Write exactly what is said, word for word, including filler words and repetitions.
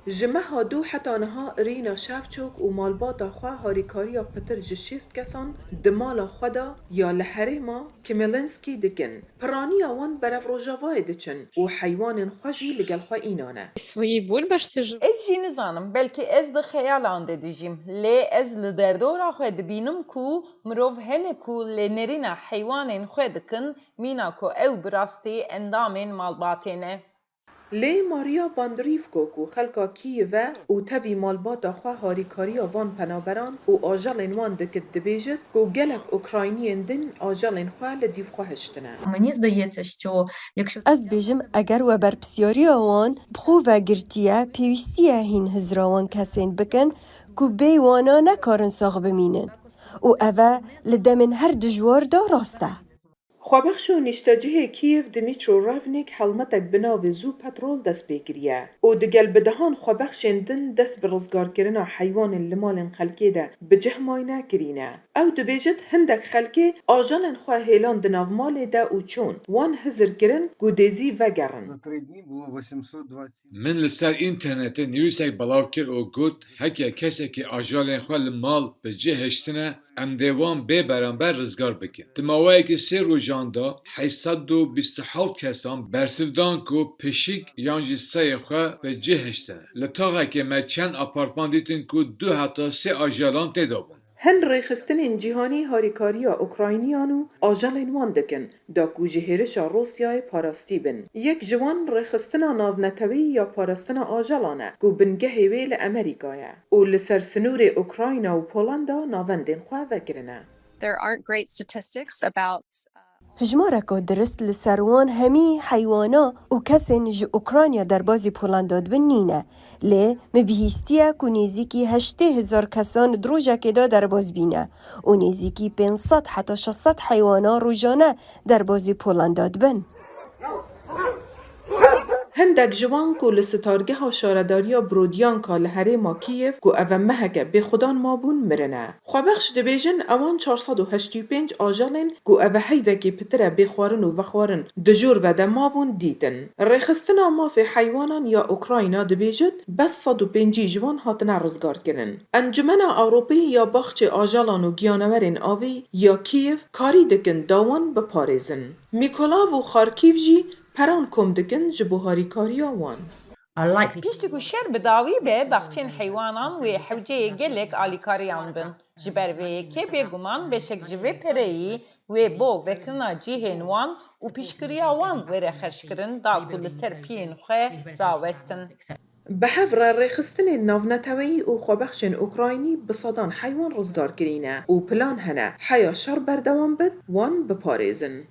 Ji meha du heta niha Irina Şevçok û malbata xwe harîkariya pitir ji şêst kesan di mala xwe de ya li herêma Khmelnytskyi dikin. Piraniya wan berev rojavayê diçin û heywanên xwe jî li gel xwe îna ne. Свої бульбашці живу. Ez jî nizanim, belkî ez di xeyalan de dijîm, lê ez li derdora xwe dibînim ku mirov hene ku lê nêrîna heywanên xwe dikin, mîna ku ew bi rastî endamên malbatê ne. Lê Maria Bandrivko ku xelka Kîyiv e û tevî malbata xwe harîkariya van penaberan û ajelên wan dikit dibêjit ku gelek Ukrayniyên din ajelên xwe li dîv xwe hiştine. Мені здається, що якщо Ez dibêjim, eger we berpirsyariya wan bi xwe ve girtiye, pêwîstî ye hîn hizra wan kesên bikin ku bê wana nekarin sax bimînin û ev e li demên her dijwar de rast e. Xwebexş û nîştecihê Kîyiv Dmîtro Revnîk helmetek bi navê Zû Petrol dest pê kiriye û digel bi dehan xwebexşên din dest bi rizgarkirina heywanên li malên xelkê de bi cih mayne kirîne. Ew dibêjit, hindek xelkê ajelên xwe hêlan di nav malê de û çûn, wan hizir kirin ku dê zî vegerin. За три дні було вісімсот двадцять. Min li ser înternetê nivîsek belav kir û got, heke kesekî ajalên xwe li mal bi cih hiştine, em dê wan bê beramber rizgar bikin. Di maweyekî sê rojan de heyşt sed û bîst û heft kesan bersiv dan ku pişik yan jî seyê xwe bi cih hiştine. Li taxekê me çend apartman dîtin ku du heta sê ajalan tê de bûn. Hin rêxistinên cîhanî harîkariya Ukrayniyan û ajelên wan dikin, da ku ji hêrişa Rûsyayê parastî bin. Yek ji wan rêxistina navneteweyî ya parastina ajelan e, ku bingehê wê li Amerîka ye û li ser sinûrê Ukrayna û Polanda navendên xwe vekirine. There aren't great statistics about Hijmareka dirist li ser wan hemî heywana û kesên ji Ukrayna derbazî Polanda dibin nîne, lê min bihîstiye ku nêzîkî heştê hezar kesan di rojekê de derbaz bîne û nêzîkî pênc sed heta şeş sed heywana rojane derbazî Polanda dibin. Hindek ji wan ku li sitargeha şaredariya Brodyanka li herêma Kîyev ku ev e meheke bêxudan mabûn, mirine. Xwebexş dibêjin, ewan çar sed û heştê û pênc ajelên ku ev e heyvekî pitir e bê xwarin û vexwarin di jor ve de mabûn, dîtin. Rêxistina Mafê Heywanan ya Ukrayna dibêjit, bes sed û pêncî ji wan hatine rizgarkirin. Encumena Ewropî ya Baxçê Ajelan û Giyanewerên Avî ya Kîyev karî dikin da wan biparêzin. Mîkolav û Xarkîv jî peran kom dikin ji bo harîkariya wan. Piştî ku şer bi dawî be, baxçên heywanan wê hewceyê gelek alîkariyan bin. Ji ber vê yekê bêguman beşek ji vê pereyî wê bo vekirina cihên wan û piştgiriya wan were xerckirin da ku li ser piyên xwe rawestin. Bi hev re rêxistinên navneteweyî û xwebexşên Ukraynî bi sedan heywan rizgar kirîne û plan hene heya şer berdewam bit, wan biparêzin.